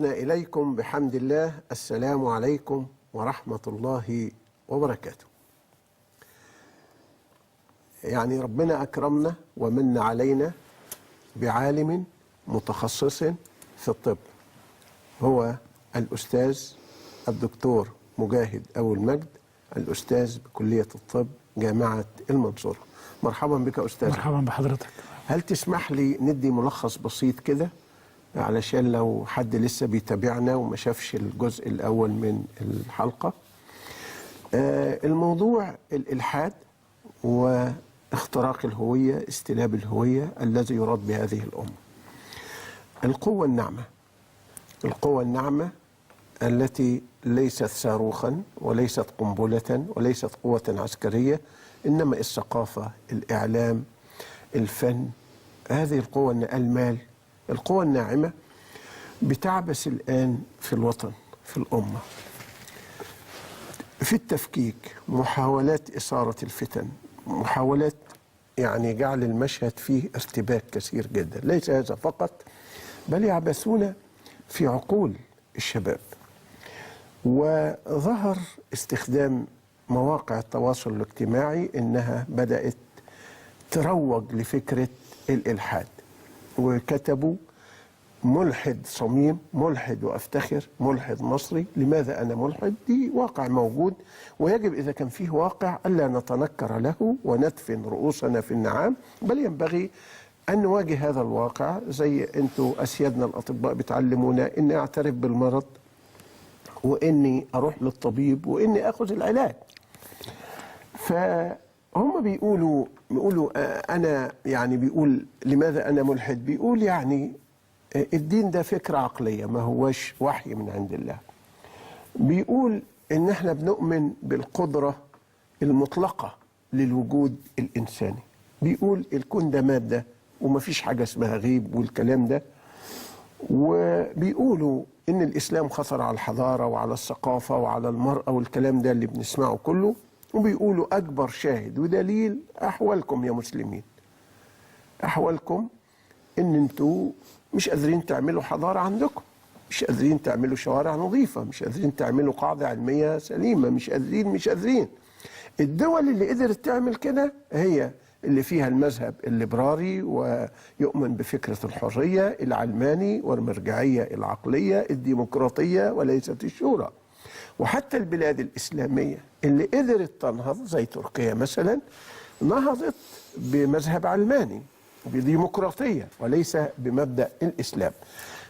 إليكم بحمد الله. السلام عليكم ورحمة الله وبركاته. يعني ربنا أكرمنا ومن علينا بعالم متخصص في الطب، هو الأستاذ الدكتور مجاهد أبو المجد، الأستاذ بكلية الطب جامعة المنصورة. مرحبا بك أستاذ. مرحبا بحضرتك. هل تسمح لي ندي ملخص بسيط كده علشان لو حد لسه بيتابعنا وما شافش الجزء الأول من الحلقة؟ الموضوع الإلحاد واختراق الهوية، استلاب الهوية الذي يراد بهذه الأمة. القوة الناعمة، القوة الناعمة التي ليست صاروخا وليست قنبلة وليست قوة عسكرية، إنما الثقافة، الإعلام، الفن، هذه القوة، المال، القوة الناعمة بتعبث الآن في الوطن، في الأمة، في التفكيك، محاولات إثارة الفتن، محاولات يعني جعل المشهد فيه ارتباك كثير جدا. ليس هذا فقط، بل يعبثون في عقول الشباب. وظهر استخدام مواقع التواصل الاجتماعي إنها بدأت تروج لفكرة الإلحاد، وكتبوا ملحد صميم، ملحد وأفتخر، ملحد مصري، لماذا أنا ملحد؟ دي واقع موجود، ويجب إذا كان فيه واقع ألا نتنكر له وندفن رؤوسنا في النعام، بل ينبغي أن نواجه هذا الواقع. زي أنتوا أسيادنا الأطباء بتعلمونا إني أعترف بالمرض، وإني أروح للطبيب، وإني أخذ العلاج. فهم بيقولوا أنا يعني بيقول لماذا أنا ملحد؟ بيقول يعني الدين ده فكرة عقلية، ما هوش وحي من عند الله. بيقول إن احنا بنؤمن بالقدرة المطلقة للوجود الإنساني. بيقول الكون ده مادة ومفيش حاجة اسمها غيب والكلام ده. وبيقولوا إن الإسلام خطر على الحضارة وعلى الثقافة وعلى المرأة والكلام ده اللي بنسمعه كله. وبيقولوا أكبر شاهد ودليل أحوالكم يا مسلمين، أحوالكم إن أنتوا مش قادرين تعملوا حضارة عندكم، مش قادرين تعملوا شوارع نظيفة، مش قادرين تعملوا قاعدة علمية سليمة، مش قادرين مش قادرين. الدول اللي قدرت تعمل كده هي اللي فيها المذهب الليبراري ويؤمن بفكرة الحرية، العلماني والمرجعية العقلية الديمقراطية وليست الشورى. وحتى البلاد الإسلامية اللي قدرت تنهض زي تركيا مثلا، نهضت بمذهب علماني بديمقراطية وليس بمبدأ الإسلام.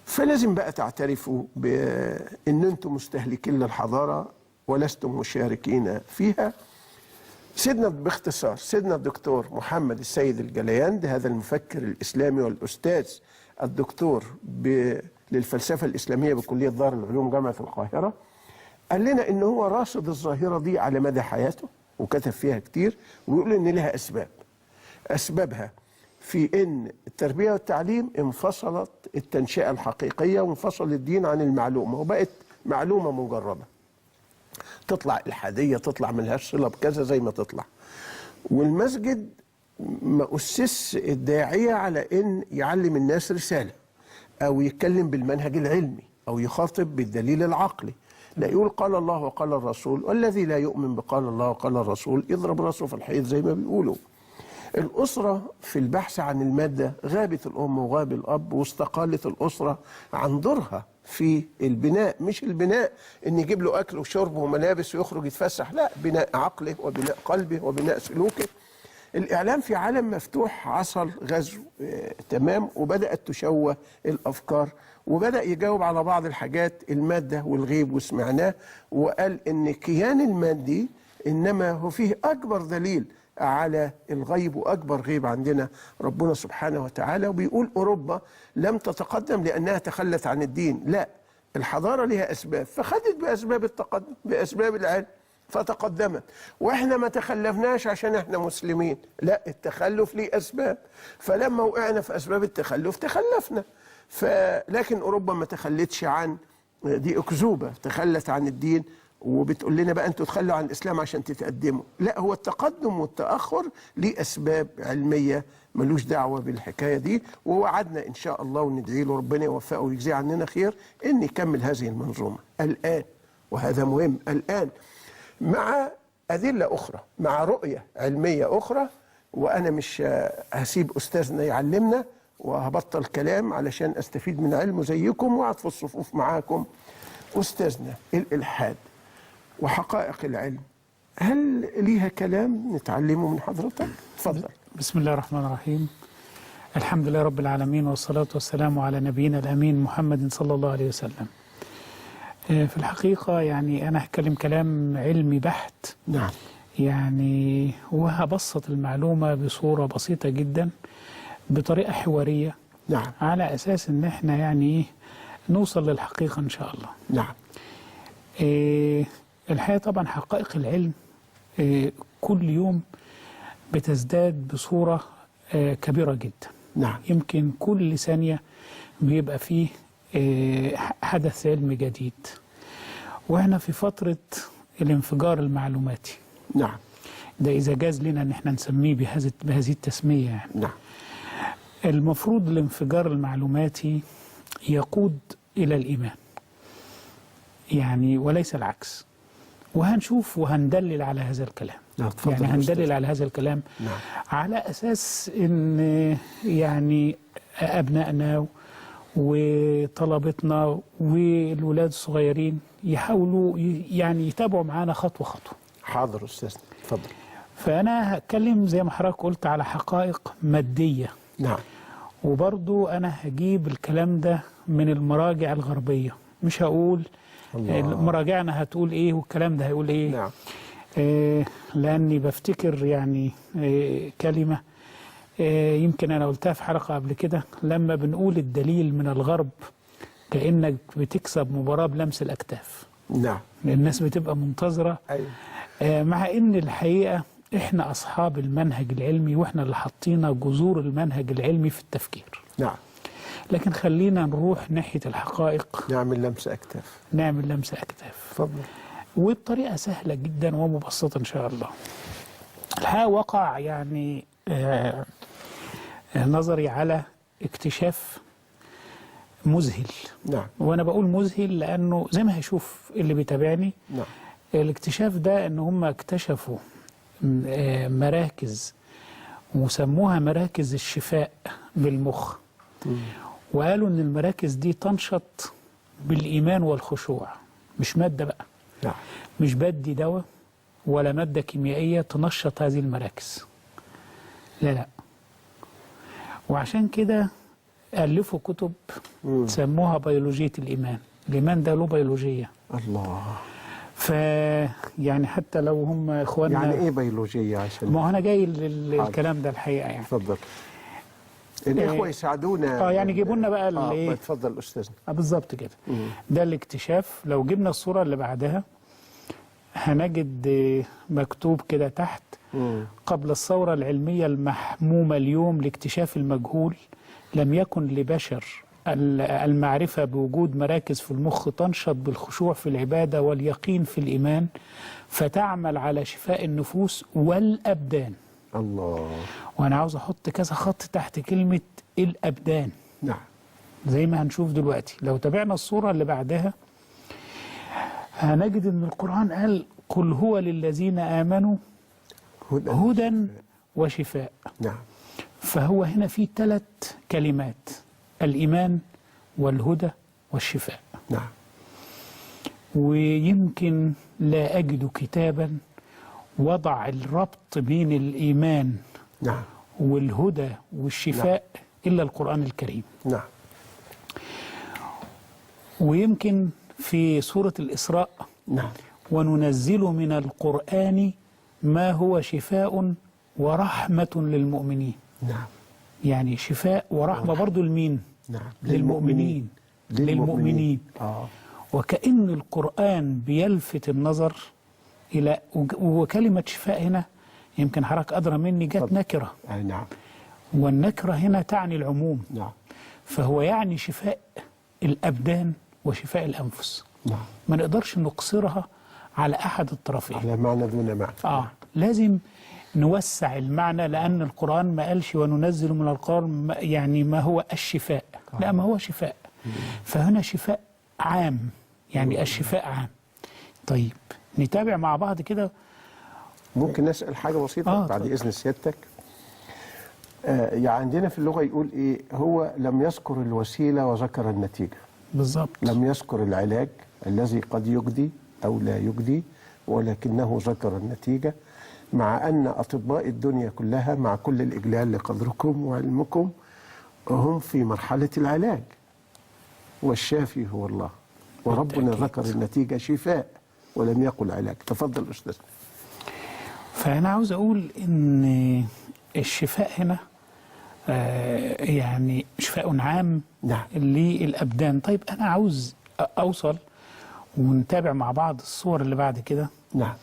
فلازم بقى تعترفوا بأن أنتم مستهلكين للحضارة ولستم مشاركين فيها. سيدنا باختصار، سيدنا الدكتور محمد السيد الجلياند، هذا المفكر الإسلامي والأستاذ الدكتور للفلسفة الإسلامية بكلية دار العلوم جامعة القاهرة، قال لنا إن هو راصد الظاهرة دي على مدى حياته وكتب فيها كتير، ويقول إن لها أسباب. أسبابها في إن التربية والتعليم انفصلت التنشئة الحقيقية، وانفصل الدين عن المعلومة، وبقت معلومة مجردة، تطلع إلحادية، تطلع ملهاش صلة بكذا زي ما تطلع. والمسجد ما أسس الداعية على إن يعلم الناس رسالة أو يتكلم بالمنهج العلمي أو يخاطب بالدليل العقلي، لا يقول قال الله وقال الرسول، والذي لا يؤمن بقال الله وقال الرسول يضرب راسه في الحيط زي ما بيقولوا. الأسرة في البحث عن المادة غابت الأم وغاب الأب، واستقالت الأسرة عن دورها في البناء. مش البناء إن يجيب له أكل وشرب وملابس ويخرج يتفسح، لا، بناء عقله وبناء قلبه وبناء سلوكه. الإعلام في عالم مفتوح حصل غزو تمام، وبدأت تشوه الأفكار، وبدأ يجاوب على بعض الحاجات، المادة والغيب وسمعناه، وقال إن كيان المادي إنما هو فيه أكبر دليل على الغيب، وأكبر غيب عندنا ربنا سبحانه وتعالى. وبيقول أوروبا لم تتقدم لأنها تخلت عن الدين، لا، الحضارة لها أسباب، فخدت بأسباب التقدم، بأسباب العلم فتقدمت، وإحنا ما تخلفناش عشان إحنا مسلمين، لا، التخلف ليه أسباب، فلما وقعنا في أسباب التخلف تخلفنا. لكن أوروبا ما تخلتش عن دي، أكذوبة، تخلت عن الدين وبتقول لنا بقى انتوا تخلوا عن الاسلام عشان تتقدموا. لا، هو التقدم والتاخر ليه اسباب علمية ملوش دعوه بالحكاية دي. ووعدنا ان شاء الله وندعي له ربنا يوفقه ويجزيه عننا خير ان يكمل هذه المنظومة الان، وهذا مهم الان، مع ادلة اخرى، مع رؤية علمية اخرى. وانا مش هسيب استاذنا يعلمنا وهبطل كلام علشان استفيد من علمه زيكم واقعد في الصفوف معاكم. استاذنا، الالحاد وحقائق العلم هل ليها كلام نتعلمه من حضرتك؟ تفضل. بسم الله الرحمن الرحيم. الحمد لله رب العالمين، والصلاة والسلام على نبينا الأمين محمد صلى الله عليه وسلم. في الحقيقة يعني أنا هتكلم كلام علمي بحت. نعم. يعني وهبسط المعلومة بصورة بسيطة جدا بطريقة حوارية. نعم. على أساس إن إحنا يعني نوصل للحقيقة إن شاء الله. نعم. الحقيقة طبعا حقائق العلم كل يوم بتزداد بصورة كبيرة جدا. نعم. يمكن كل ثانية بيبقى فيه حدث علمي جديد، واحنا في فترة الانفجار المعلوماتي. نعم. ده إذا جاز لنا إن احنا نسميه بهذه التسمية يعني. نعم. المفروض الانفجار المعلوماتي يقود إلى الإيمان، يعني وليس العكس. وهنشوف وهندلل على هذا الكلام. يعني هندلل على هذا الكلام. نعم. على أساس إن يعني أبنائنا وطلبتنا والولاد الصغيرين يحاولوا يعني يتابعوا معانا خطوة خطوة. حاضر أستاذنا، اتفضل. فأنا هتكلم زي ما حضرتك قلت على حقائق مادية. نعم. وبرضو أنا هجيب الكلام ده من المراجع الغربية، مش هقول مراجعنا هتقول إيه والكلام ده هيقول إيه. نعم. لأني بفتكر يعني كلمة يمكن أنا قلتها في حلقة قبل كده، لما بنقول الدليل من الغرب كأنك بتكسب مباراة بلمس الأكتاف. نعم. الناس بتبقى منتظرة. أيوة. مع إن الحقيقة إحنا أصحاب المنهج العلمي، وإحنا اللي حطينا جذور المنهج العلمي في التفكير. نعم. لكن خلينا نروح ناحية الحقائق، نعمل لمس أكتاف. نعمل لمس أكتاف. اتفضل. وبطريقة سهلة جدا ومبسطة إن شاء الله. الحقيقة وقع يعني نظري على اكتشاف مذهل. نعم. وأنا بقول مذهل لأنه زي ما هيشوف اللي بيتابعني. نعم. الاكتشاف ده إن هم اكتشفوا مراكز وسموها مراكز الشفاء بالمخ. وقالوا إن المراكز دي تنشط بالإيمان والخشوع، مش مادة بقى. نعم. مش بدي دواء ولا مادة كيميائية تنشط هذه المراكز. لا لا. وعشان كده ألفوا كتب سموها بيولوجية الإيمان. الإيمان ده له بيولوجية. الله. ف يعني حتى لو هم إخواننا، يعني إيه بيولوجية؟ عشان ما هو أنا جاي للكلام ده الحقيقة يعني. اتفضل. الإخوة يساعدونا. يعني جيبوا لنا بقى الإيه. اتفضل أستاذنا. بالظبط كده. ده الاكتشاف. لو جبنا الصورة اللي بعدها هنجد مكتوب كده تحت: قبل الثورة العلمية المحمومة اليوم لاكتشاف المجهول لم يكن لبشر المعرفة بوجود مراكز في المخ تنشط بالخشوع في العبادة واليقين في الإيمان فتعمل على شفاء النفوس والأبدان. الله. وأنا عاوز أحط كذا خط تحت كلمة الأبدان. نعم. زي ما هنشوف دلوقتي. لو تابعنا الصورة اللي بعدها هنجد أن القرآن قال: قل هو للذين آمنوا هدى وشفاء. نعم. فهو هنا في 3 كلمات: الإيمان والهدى والشفاء. نعم. ويمكن لا أجد كتابا وضع الربط بين الإيمان نعم والهدى والشفاء نعم إلا القرآن الكريم. نعم. ويمكن في سورة الإسراء نعم وننزل من القرآن ما هو شفاء ورحمة للمؤمنين. نعم. يعني شفاء ورحمة برضو لمين؟ نعم. للمؤمنين. للمؤمنين. وكأن القرآن بيلفت النظر إلى، وكلمة شفاء هنا يمكن حضرتك أدرى مني جت نكرة. نعم. والنكرة هنا تعني العموم. نعم. فهو يعني شفاء الأبدان وشفاء الأنفس. نعم. ما نقدرش نقصرها على أحد الطرفين، على معنى دون معنى. لازم نوسع المعنى، لأن القرآن ما قالش وننزل من القرآن يعني ما هو الشفاء، لا، ما هو شفاء. فهنا شفاء عام، يعني الشفاء عام. طيب نتابع مع بعض كده. ممكن نسأل حاجة بسيطة بعد إذن سيادتك؟ يعني عندنا في اللغة يقول إيه؟ هو لم يذكر الوسيلة وذكر النتيجة. بالظبط. لم يذكر العلاج الذي قد يجدي أو لا يجدي، ولكنه ذكر النتيجة، مع أن أطباء الدنيا كلها مع كل الإجلال لقدركم وعلمكم هم في مرحلة العلاج، والشافي هو الله، وربنا ذكر النتيجة شفاء ولم يقل علاج. تفضل أستاذ. فأنا عاوز أقول إن الشفاء هنا يعني شفاء عام. نعم. للأبدان. طيب أنا عاوز أوصل ونتابع مع بعض الصور اللي بعد كده. نعم.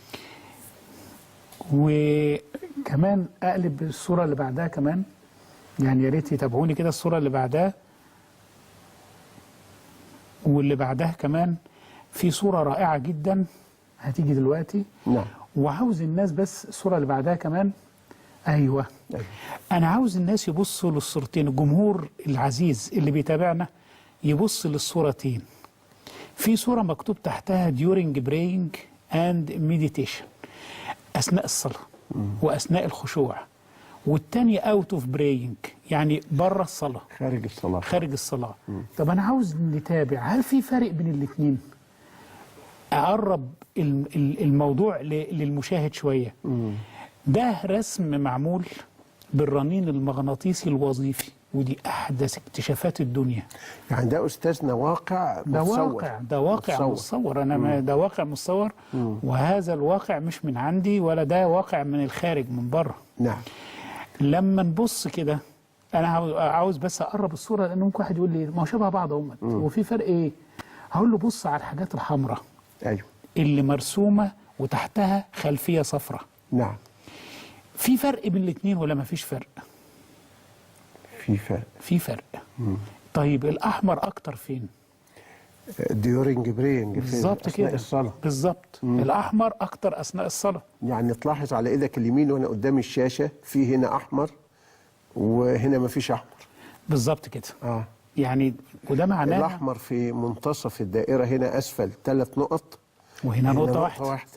وكمان أقلب الصورة اللي بعدها كمان، يعني يا ريت يتابعوني كده الصورة اللي بعدها واللي بعدها كمان. في صورة رائعة جدا هتيجي دلوقتي. نعم. وعاوز الناس بس الصورة اللي بعدها كمان. أيوة. أنا عاوز الناس يبصوا للصورتين، الجمهور العزيز اللي بيتابعنا يبص للصورتين. في صورة مكتوب تحتها during praying and meditation، أثناء الصلاة وأثناء الخشوع، والتانية out of praying، يعني بره الصلاة، خارج الصلاة، خارج الصلاة. طب أنا عاوز نتابع، هل في فرق بين الاتنين؟ أقرب الموضوع للمشاهد شوية. ده رسم معمول بالرنين المغناطيسي الوظيفي، ودي أحدث اكتشافات الدنيا. يعني ده أستاذنا واقع ده متصور. واقع، ده واقع متصور. أنا ده واقع متصور، وهذا الواقع مش من عندي ولا ده واقع من الخارج من بره. نعم. لما نبص كده، أنا عاوز بس أقرب الصورة، لأن ممكن واحد يقول لي ما هو شبه بعض اهمت، وفي فرق إيه؟ هقول له بص على الحاجات الحمراء. أيوه. اللي مرسومة وتحتها خلفية صفراء. نعم. في فرق بين الاثنين ولا ما فيش فرق؟ في فرق. في فرق. طيب الأحمر أكتر فين؟ during praying، بالظبط كده، أثناء الصلاة. بالظبط. الأحمر أكتر أثناء الصلاة. يعني تلاحظ على إيدك اليمين وأنا قدام الشاشة في هنا أحمر وهنا ما فيش أحمر. بالظبط كده. يعني وده معناه الأحمر في منتصف الدائرة هنا أسفل 3 نقط، وهنا نقطة واحدة.